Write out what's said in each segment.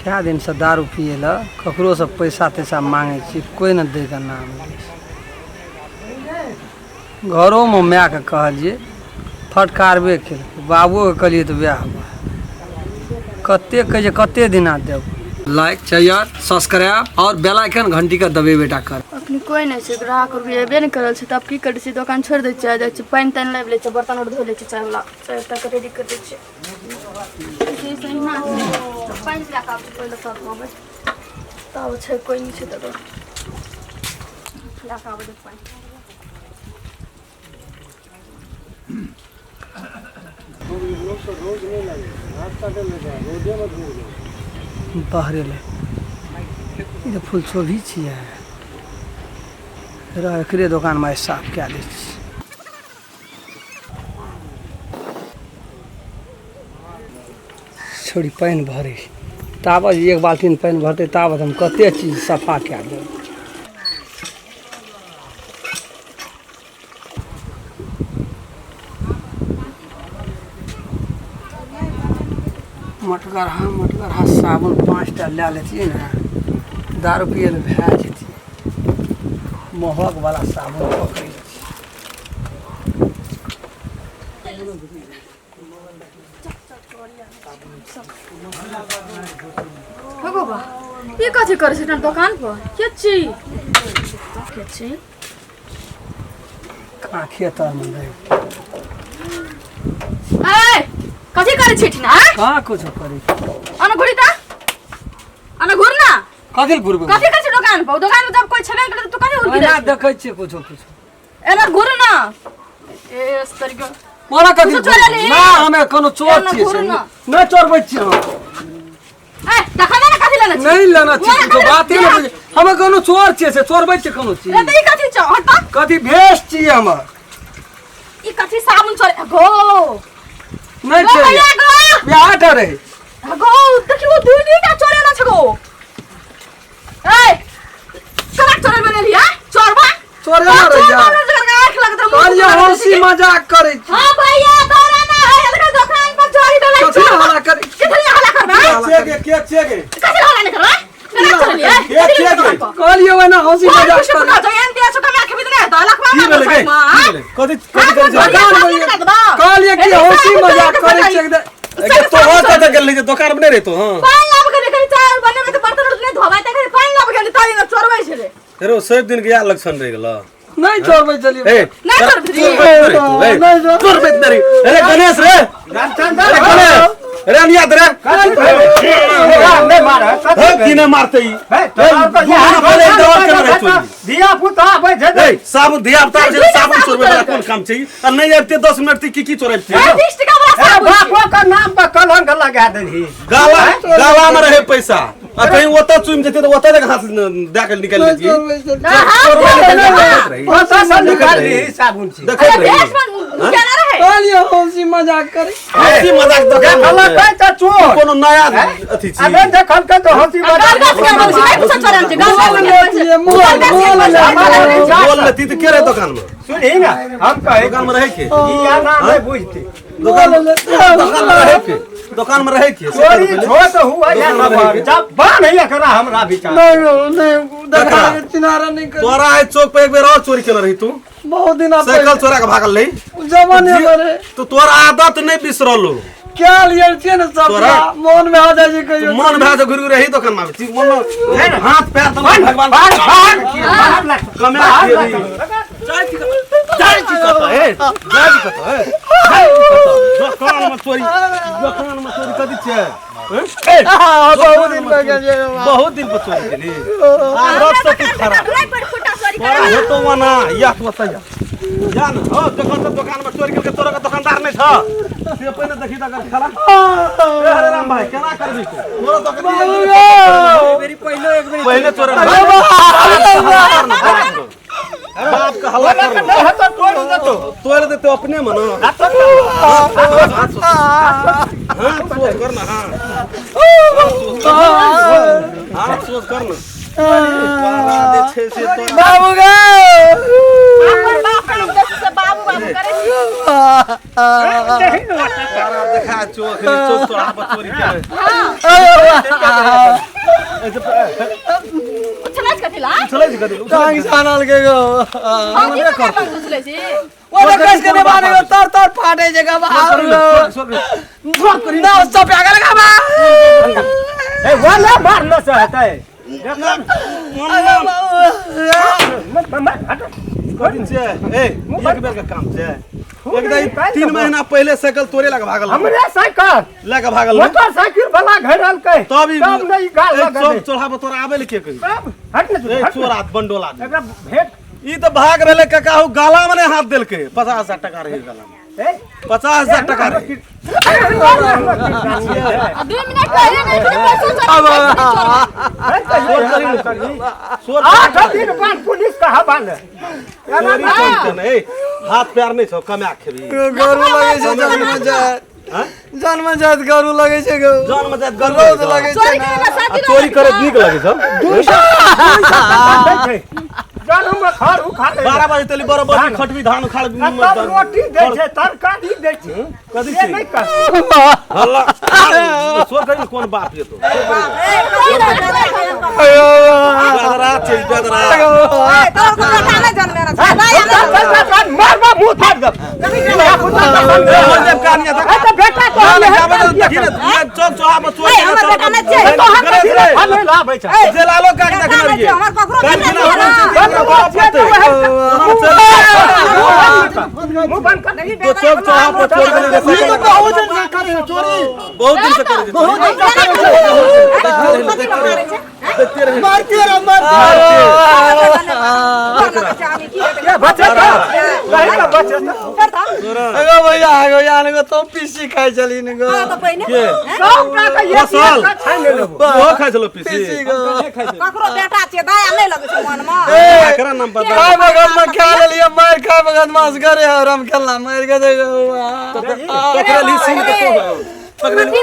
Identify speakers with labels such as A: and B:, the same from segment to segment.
A: कए दिनसँ दारू पियै लए ककरोसँ पैसा तैसा माङै छियै कोइ नहि दैके नाम लै छै घरोमे मायके कहलियै फटकारबे केलकै बाबुओके कहलियै तऽ वएह बात कते कहै छै कते दिना देब लाइक शेयर सब्सक्राइब और बेल आइकन घंटी के दबेबे टा कर।
B: अखनी कोइ नहि छै, ग्राहक आर भी अयबे नहि करल छै, तब की करै छी? दोकान छोड़ि दै छियै, आ जाइ छी, पानि तानि लाबि लै छियै, बर्तन आर धो लै छियै, चायवला चाय ताय के रेडी करि दै छियै। ऐसे अहिना छै, पानि लए कऽ आबै छै पहिले तब अबै, तब छै कोइ नहि छै तकर लए कऽ आबै छै पानि।
A: बाहरे ले ई तऽ फुलचोभी छियै रह एकरे दोकानमे आइ साफ कए दै छी। छोड़ी पानि भरै ताबत एक बाल्टीन पानि भरतै ताबत हम कते चीज सफा कए देब। मटगरहा मटगरहा साबुन 5टा लए लेतियै ने, दारू पियै लए भए जेतियै। महगवला साबुन पकड़ै छी।
B: हो गो बा, ई कथी करै छै दोकान पर? के छी के छी?
A: काखे तरमे दै।
B: ए, कथी करै छी ठिना?
A: कहाँ कुछो करै।
B: अन घुरी त, अन घुर ना।
A: कथी लए घुरबै?
B: कथी करै छी दोकान पर? दोकान में जब कोई छेबे नहि करै त तू कथी घुर?
A: ओहिना देखै छियै कुछो कुछो।
B: एना घुर ना, ए तरीका
A: कोना कथी?
B: कुछो चोरा ले।
A: ना, हमे कोनो चोर
B: एना
A: छियै
B: घुर
A: से
B: ना।
A: नहि चोरबै छियै हम।
B: ए, देखा ना, कथी लेने छी?
A: नहीं लेना छियै
B: मोरा
A: कुछो
B: कथी
A: बाते
B: लेने
A: नहि बुझै। हमे कोनो चोर छियै से चोरबै छियै कोनो चीज?
B: ए, त ई कथी छौ? हट त।
A: कथी भेष छियै हमर?
B: ई कथी साबुन चोरे गो?
A: नहि
B: गो
A: छै
B: भैया गो।
A: बियाह डरे
B: गो, देखियो, दुई दुई टा चोरे ना छ गो। ए, कना चोरे बनेली? हां, चोरबा
A: चोरे ना रहि जा। कहलियै हंसी मजाक करै छी।
B: हां भैया, तोरा ना है अलग दुकान पर चोरी भेलै।
A: कथी हल्ला करै?
B: कथी हल्ला करबा?
C: के के के के के
B: कथी हल्ला नहीं करबा? कना चोरी है?
C: के के के?
A: कहलियै ओहिना हंसी मजाक करै।
C: की भेलै गे? की भेलै? कथी कथी करै छै?
A: कहलियै कि हंसी मजाक करै छी एकदम।
C: ए, तोहर कतऽ गेल रही जे दोकान मे नहि रहितो? हँ, हेरो सब दिन के यार लक्षण रहि गेल।
A: नहि चोरबै छलियै।
C: ए,
B: नहि चोरबै छलियै।
C: चोरबैत नहि रही तू, ए,
A: नहि
C: चोरबैत नहि रही। अरे गणेश रे, अरे गणेश रे, अनिया रे।
D: नहि मार।
C: हे, की नहि मारतै ई? दू महीना पहिले एक दौड़ केने रहै चोरी।
D: धिया पुता आबै छै।
C: ए, साबुन धिया पुता आबै छै, साबुन चोरबै वाला कोन काम छै ई? आ नहि आबिते 10 मिनट की की चोरैबतियै?
D: बापो के नाम पर कलंक लगा देलही।
C: गाला गाला में रहे पैसा आ कहीं ओतऽ चुमि जेतै तऽ ओतऽ जाके हाथ दए के निकालि लेतियै।
A: चोरबै छलियै।
C: चोरबै नहि देखैत रही।
D: ओतऽ से निकालली साबुन छी।
C: देखैत रही।
A: कहलियै हंसी मजाक करै।
C: हँसी मजाक दोकान मे
D: देखलकै तऽ चोर
C: कोनो नया अथी
D: आ
C: छी?
D: नहि देखलकै तऽ हँसी मजाक।
A: मोल लेतियै,
C: बोल लेती तऽ के रहे दोकान में?
D: सुनही ने, हम कहै
C: दोकान में रहे के?
D: ई आना नहि बुझते।
C: दोकान
A: मोल लेतियै।
C: दोकान में रहे के? दोकान में रहे के?
D: चोरी छोट हुआ या
C: दोकान में
D: नमहर,
C: रहे के?
D: जब बान है एकरा हमरा विचार।
A: नहीं नहीं, देखा चिनारा नहीं कर।
C: तोरा आइ चौक पर एक बेर और चोरी केने रही तू।
A: बहुत दिन
C: साइकिल चोरा के भागल रही।
A: जमाने में रे।
C: तो तोरा आदत नहीं बिसरलो।
A: क्या लिए छियै ने सब
C: तोरा?
A: मन में आ जाइ छै कहियो।
C: मन भए जे घुरि घुरि रही दोकान में आबै छी। मन में हाथ पैर तऽ भगवान
D: बाहर बाहर बाहर लाग।
C: कमे
D: बाहर
C: खेबी।
D: लाग।
C: जाइ छी कतऽ? जाइ छी कतऽ, ए? जाइ छी कतऽ, ए? जाइ छी कतऽ? दोकान में चोरी, दोकान में चोरी कथी छै? हैं? ए,
A: हाँ, बहुत दिन
C: दोकान में
A: भऽ गेल
C: चोरी।
A: ये।
C: बहुत दिन पर चोरी केली। आदत से तू खराब। तोरा हेतौ ओना, या तू ओतऽ जा। जा ने, हौ, देखो तऽ दोकान में चोरी केलकै, तोरा के दोकानदार नहि छह। से पहिने देखी तऽ अगर खेला। ए, हरे राम भाई, केना करबी तू? तोरा दोकान पहिले चोरी बाप के हल्ला कर।
D: नहि हेतौ तोड़ि देतौ।
C: तोड़ देते अपने में ना। हाथ हाथ सोच कर ना, हाँ हाथ सोच कर ना। तोरा जे छै से तोरा
A: बाबू गे।
B: बाबू। बाबू करै छी।
C: तोरा देखा छौ अखनी चौक चौराहा पर चोरी केने।
B: उछलै छी कथी ला?
C: उछलै छै कथी? उछलै
A: टांग
C: छै।
A: छानल के गो।
B: भौजी से का बात उछलै छी?
A: ओ तऽ कस के बारे तर तर फाटे छै गो।
C: शोर करी।
A: ना सब प्यागल गा बा।
D: ए वाला मार न सहतै। मत हट।
C: कथी छै? ए, एक बेर के काम छै। एक दिन 3 महीना पहिले साइकिल तोरे लग भागल।
D: हमरे साइकिल
C: लए के भागल।
D: मोटरसाइकिल वाला घेरलकै
C: तब ई
D: तब नहि गाल
C: ए,
D: लगल।
C: चौक चौराहा पर तोरा आबै ले के कही?
D: तब हट ने।
C: ए
D: हट।
C: चोरा बंडोला।
D: एकरा भेट।
C: ई तऽ भाग भेलै काका, हौ गाला में नहि हाथ देलकै। 50,000 टका रहे गाला में।
D: ए
C: 50,000 टका रहे।
B: आ 2 मिनट पहिले नहि कि पैसो चोरी
C: शोर करी ने, शोर।
D: 8 दिन बाद पुलिस का हवाले।
C: चोरी चलते ने। ए, हाथ पैर नहि छौ, कमा खेबी?
A: गरु लगै छै जन्म जात।
C: हाँ?
A: जन्म जात गरु लगै छै गो।
C: जन्म जात गरु
A: रौद लगै छै
B: चोरी
A: ने।
B: करे ला
C: आ
B: साथी।
C: चोरी करैत नीक लगै छौ?
D: जन्म खर उखाड़।
C: 12 बजे तली बरोबर खटबी, धान उखाड़।
D: तब रोटी दै छै, तरकारी दै छै।
C: कथी
D: से
C: छै?
D: नहि कर।
C: हल्ला शोर करी ने, कोन बाप ये तो बेदरा छै, बेदरा।
D: मारबा मुंह फाड़ दब।
C: ए, हो जाब कहानी
D: ए तऽ बेटा तो
C: ना,
D: हम
C: जाबे तो देखी ने, चौक चौराहा पर चोरी
E: ए, हमर बेटा नहि छै।
D: तो हम कथी रे फल लाबै छै।
C: जे लालो काट देखने रहियै।
E: हमर ककरो
C: काल्हि
E: बेटा
C: खिना
E: नहि
C: होल
E: छै।
C: छै, एकरा बाप होतै।
D: मुंह बंद कर।
C: तो चौक चौराहा पर चोरी केने
F: ई
C: रहे।
F: तो बहुत दिन से करे है चोरी।
C: बहुत दिन से करै छै।
F: बहुत दिन से करे छै।
C: देखते रहे।
F: मारते रह, मारते।
D: ये बचे तो कहीं का बचे तो।
A: अगो भैया, अगो यान गो तो पीसी खाइ छली ने गो।
C: के?
D: सब टाका एक
C: फसल।
D: एक का छानि लेबो।
C: ओहो खाइ छलो पीसी।
A: पीसी गो।
E: ककरो बेटा छै, दया नहि लगै छै मनमे?
C: एकरा नाम बता।
A: खाय बगल में खा लेलिए, मार खा बगल मास करे और हम खेलना मार के देखो।
C: पकड़ल ही सिंह तऽ तू हो। पकड़ल
E: हे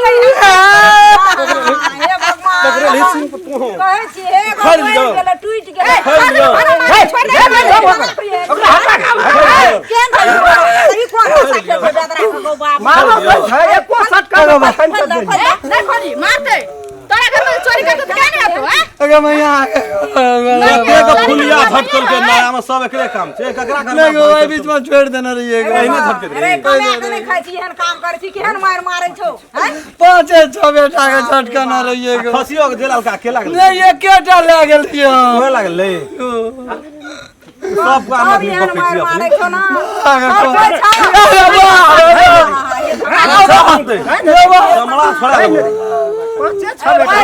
E: भगवान।
C: पकड़ल ही सिंह तऽ तू हो।
E: कहै छी हे
C: खा
E: भगवान,
C: लिअ।
E: गेलै, टूटि गेलै।
C: खा लिअ।
D: ओकरा हटा।
E: केहन ई कोन भाषा खेल छै बेदरा के गौ बाप?
D: मारो छै एको सटका न छानि के दे।
B: नहि खोली, मारतै। तोरा घर में चोरी करतौ तऽ केना हेतौ? आँय?
A: अगो मैया।
C: एके फुलिया झटकल के नया में सब एकरे काम छै। ककरा घर
A: नहीं गो, ओहि बीच में छोड़ देने रहिए गो।
C: एहने झटके
E: अरे कमा के नहि खाइ छी, एहन काम करै छी, केहन मारि मारै छौ? हैं?
A: पाँचे छह बेटा के झटका न रहिए गो।
C: खसियो के जेल हल्का के लागल?
A: नहीं, एकेटा लए गेल रहिए हम।
C: ओहे लागल ले सब काम।
E: सब
C: आदमी
E: एहन
C: बकै
E: मारि
C: छी
E: मारै
C: अपने।
E: छौ ने।
A: अगो
E: सब कहै छौ।
C: सब सुनतै। चमड़ा छोड़ा देबो।
D: पाँचे छह बेटा।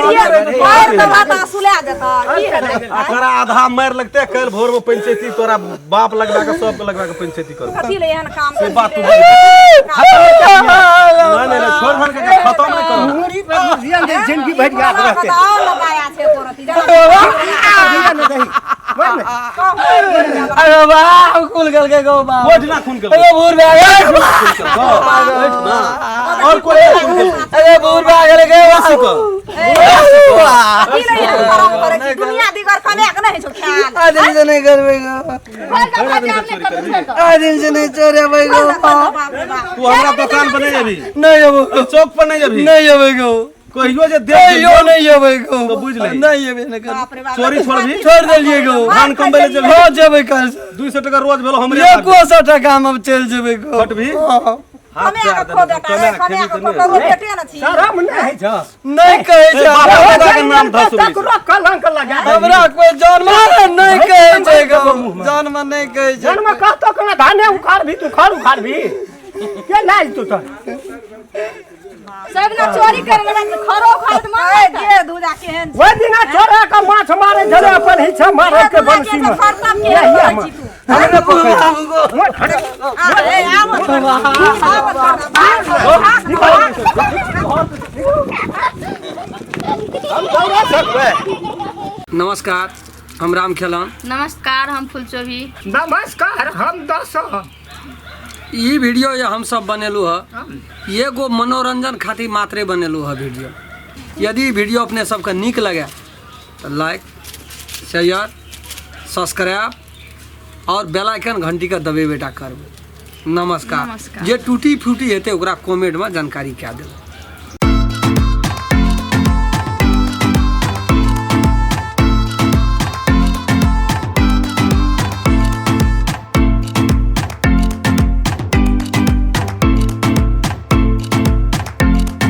E: मारि देबा तऽ सुला देतऽ, की हेतै?
C: एकरा आधा मारि लगतै। काल्हि भोर में पंचायती, तोरा बाप लगबा के, सबके लगबा के पंचायती करबो।
E: कथी ले एहन काम
C: से
E: करै
C: बात
E: छी
C: तू
E: रे?
C: बुझ। नहीं नहीं नहीं, छोड़ धन के खत्म नहीं करो।
D: मुड़ी पर बुझियन जे जिंदगी भरि याद
E: हमरा
D: रहतै।
E: तऽ आओर लगाया छै एको रत्ती। जरा
D: धियान नहि दही। बोल ने।
A: अरे बाप, खुल गेल के गो बाप।
C: कोई ना खून के।
A: अरे भूर भए गेल।
C: ना और कोई ना खून के।
A: अरे भूर भए गेल के बाप।
E: की ले एहन करम करै छी? दुनिया दिगर कमाए के नहि होइ छौ ख्याल।
A: आइ दिन से नहीं करबै गो।
B: खोल दऽ भौजी, हम नहि करबै, छोड़ि दऽ।
A: आइ दिन से नहीं चोरेबै गो।
E: बाप रे बाप।
C: तू हमरा दुकान पर नहीं अभी।
A: नहीं अबो।
C: चौक पर नहीं अभी।
A: नहीं अबै गो।
C: कहियो जे देख
A: कहियो नहीं अबै गो।
C: तो बुझ लही।
A: नहीं अबै नहीं करबै।
E: बाप रे बाप।
C: चोरी छोड़बही?
A: छोड़ देलिए गो।
C: धान कमबै ले जेबही?
A: हाँ, जेबै काल्हि से।
C: 200 टका रोज भेलो हमरे।
A: एको सौ टका हम चलि जेबै गो।
C: खटबही?
A: हाँ।
C: हाथ
E: कमाए
C: पैर
E: के खो
C: देने
E: बेटा रे,
C: कमा
E: कमाए
C: खेबही
E: के
C: तऽ
E: खो,
C: नहि।
E: ककरो बेटे ने छी।
D: शरम नहि होइ छौ?
A: नहीं कहै छै।
C: बाप दादा के नाम धसबै छै।
D: तकरो कलंक लगा दही।
A: हमरा कोई जन्म नहीं कहै छै गो, जन्म नहीं कहै छै।
D: जन्म कहतो केना धाने उखाड़ भी, तू खर उखाड़ भी के लाज तू तो।
B: सब ना चोरी करे वाला तऽ खरो खरीद
E: ए,
B: मार।
E: जे दूधा केहन छै।
D: ओहि दिना चोरा के माछ मारे छलै अपन हिस्सा मारे के
E: दूधा
D: बंसी
E: केहन
D: में।
E: छै, फरतब केहन
D: यही
E: रहै
D: हम।
E: छी तू?
D: हमरे पोखरि।
E: आ, ए, आब आब भाग, भाग।
A: नमस्कार, हम राम खेलन।
B: नमस्कार, हम फुलचोभी।
D: नमस्कार, हम दस।
A: ई वीडियो जे हम सब बनेलहुँ हँ, एगो मनोरंजन खातिर मात्रे बनेलहुँ हँ वीडियो। यदि वीडियो अपने सबके नीक लगे तऽ लाइक, शेयर, सब्सक्राइब और बेल आइकन घंटीके दबेबे टा करबै। नमस्कार।
B: नमस्कार।
A: जे टूटी फूटी हेतै ओकरा कमेंटमे जानकारी कए देबै।